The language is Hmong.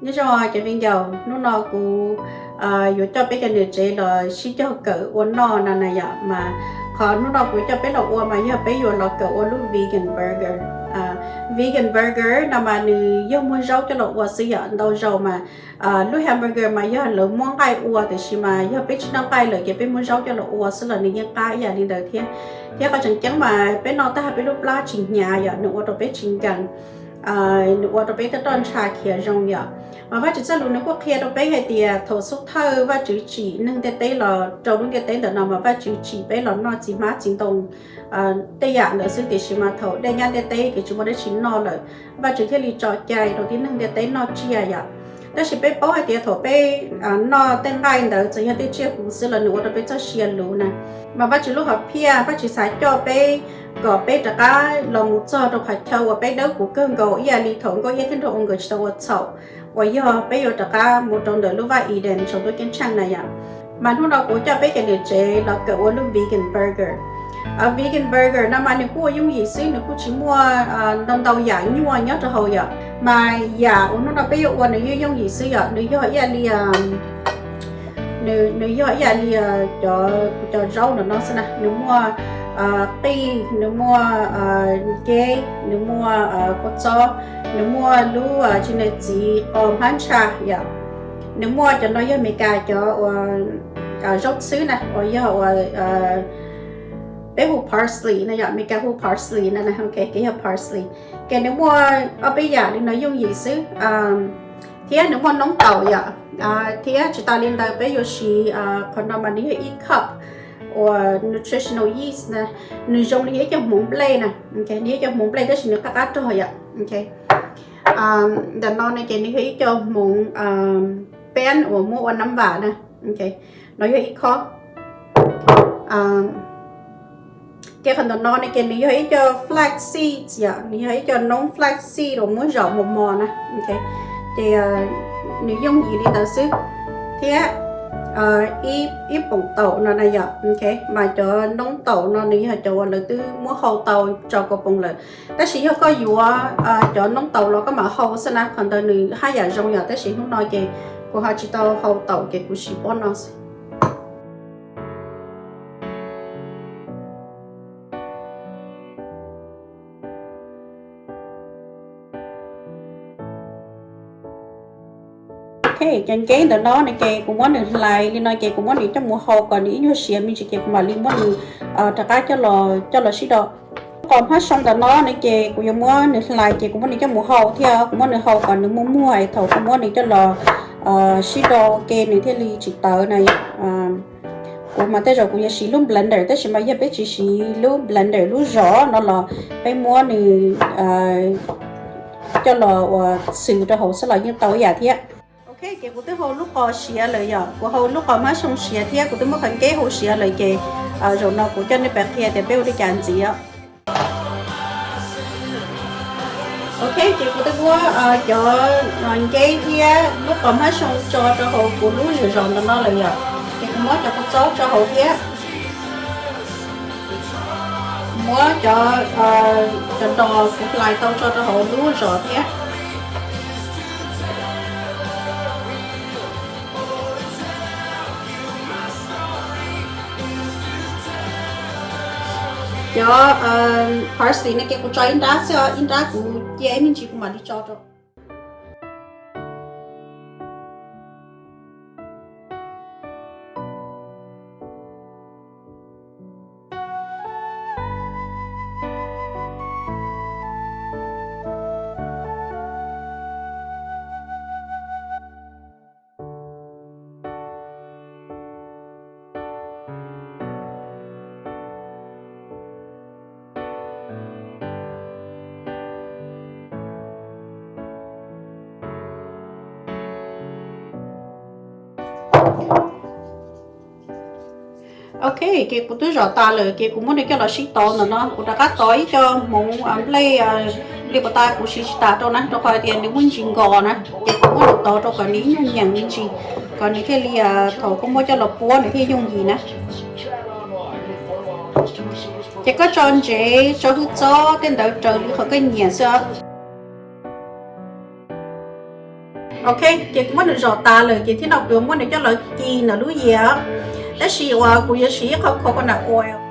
Nyob zoo cov viv ncaus, hnub no kuv yuav coj peb cov niam tsev los sib cog kawm ua noj no na yom. Mas qhov hnub no kuv coj peb los ua mas yog peb yuav los kawm ua lub vegan burger. Vegan burger no mas nws yog muag zaub coj los ua xwb yom. Ntau zaus mas lub hamburger mas yog lawv muab nqaij ua, tiam sis mas yog peb tsis noj nqaij lawm ces peb muab zaub coj los ua xwb los nws yeej qab ib yam li ntawd thiab. Thiab qhov tseem ceeb mas peb noj tag peb lub plab tsis hnyav yom, nws ua rau peb tsis nkees, nws ua rau peb tej roj ntsha khiav zoo yom. Mas Vajtswv txoj lus nws kuj qhia rau peb hais tias thaum xub thawj Vajtswv tsim neeg ntiaj teb los rau lub ntiaj teb ntawm no mas Vajtswv tsim peb los noj txiv hmab txiv ntoo tej yam ntawd xwb, tiam sis mas thaum dej nyab ntiaj teb ces tsis muaj dab tsi noj lawm, Vajtswv thiaj li tso cai rau tib neeg ntiaj teb noj tsiaj yom. Tab sis peb paub hais tias thaum peb noj tej nqaij ntawd txawm yog tej tsiaj huv xwb los nws ua rau peb txoj sia luv na. Mas Vajtswv lub hom phiaj, Vajtswv xav coj peb kom peb rov qab los mus txog rau qhov chaw uas peb dawb huv kawg nkaus ib yam li thaum Nkauj Iab thiab Nraug Oo nkawd tsis tau ua txhaum, uas yog peb yuav rov qab mus rau ntawm lub vaj Eden saum ntuj ceeb tsheej na yom. Mas hnub no kuv coj peb cov niam tsev los kawm ua lub vegan burger. Vegan burger no mas nws kuj ua yooj yim xwb, nws kuj tsis muaj ntau ntau yam nyuaj nyob rau hauv yom. Mas yam uas hnub no peb yuav ua nws yeej yooj yim xwb yom, nws yog ib yam li nws yog ib yam li cov zaub ntawm no xwb na, nws muaj qij, nws muaj nkeb, nws muaj kua txob, nws muaj lub tsis ne txiv qos hmab ntsha yom. Nws muaj cov no yog Meskas cov uas zaub txhwb na, uas yog uas peb hu parsley na yom, Meskas hu parsley na, ces yog parsley. Ces nws muaj ob peb yam li no yooj yim xwb. Thiab nws muaj noob taum yom. Thiab tsis tas li ntawd peb yuav siv qhov no mas nws yog ib cup uas nutritional yeast na, nws zoo li yog ib co hmoov nplej na, nws yog ib co hmoov nplej tab sis nws qab qab rog yom. Ntawm no ne ces nws yog ib co hmoov peb uas muab ua nam vam na, no yog ib khob. Ces qhov ntawm no ne ces nws yog ib co flax seeds yom, nws yog ib co noob flax seed uas muab zom mos mos na. Ces nws yooj yim li ntawd xwb. Thiab ib poom taum no na yom, mas cov noob taum no nws yog cov uas lawv twb muab hau tau tso kaus poom lawm. Tab sis yog koj yuav cov noob taum los koj mam hau xwb na, qhov ntawd nws haj yam zoo yom, tab sis hnub no ces kuv ho tsis tau hau taum ces kuv siv pob no xwb. Cov nkeb ntawm no ne ces kuv muab nws hlais li no ces kuv muab nws coj mus hau kom nws ib nyuag siav me ntsis ces kuv mam li muab nws rov qab coj los sib do. Qos hmab soo ntawm no ne ces kuv yuav muab nws hlais ces kuv muab nws coj mus hau thiab, kuv muab nws hau kom nws muag muag thaum kuv muab nws coj los sib do ua ke nws thiaj li tsis tawv na. Kuv mas tej zaum kuv yuav siv lub blender tab sis mas yog peb tsis siv lub blender lub zom no los peb muab nws coj los ua xws rau hauv xwb los yeej tau ib yam thiab. Ok, ces kuv twb hau lub qos siav lawm yom, kuv hau lub qos hmab soo siav thiab kuv twb muab qhov nkeb hau siav lawm ces zaum no kuv coj nej pais qhia tias peb ua li cas ntxiv os. Ok, ces kuv twb muab cov nkeb thiab lub qos hmab soo tso rau hauv kuv lub zom zom ntawm no lawm yom. Ces kuv muab cov kua txob tso hauv thiab. Muab cov cov dos kuv hlais tau tso rau hauv lub zom thiab. Cov parsley no ces kuv tso ib nrab xwb os, ib nrab kuv cia ib me ntsis kuv mam li tso rau. Ok, ces kuv twb zom tas lawm ces kuv muab nws coj los sib tov ntawm no, kuv rov qab tov ib co hmoov nplej li pas tas kuv siv tsis tas rau na, rau qhov tias nws muaj ntsis nkos na, ces kuv muab nws tov rau kom nws ib nyuag nyeem me ntsis, kom nws thiaj li thaum koj muab coj los puab nws thiaj yooj yim na. Ces koj tso ntsev tso hwj txob tej ntawd raws li qhov koj nyiam xwb os. Ok, ces kuv muab nws zom tas lawm ces thiab no kuv yuav muab nws coj los ci ntawm lub yias. Tab sis uas kuv yuav siv ib qho coconut oil.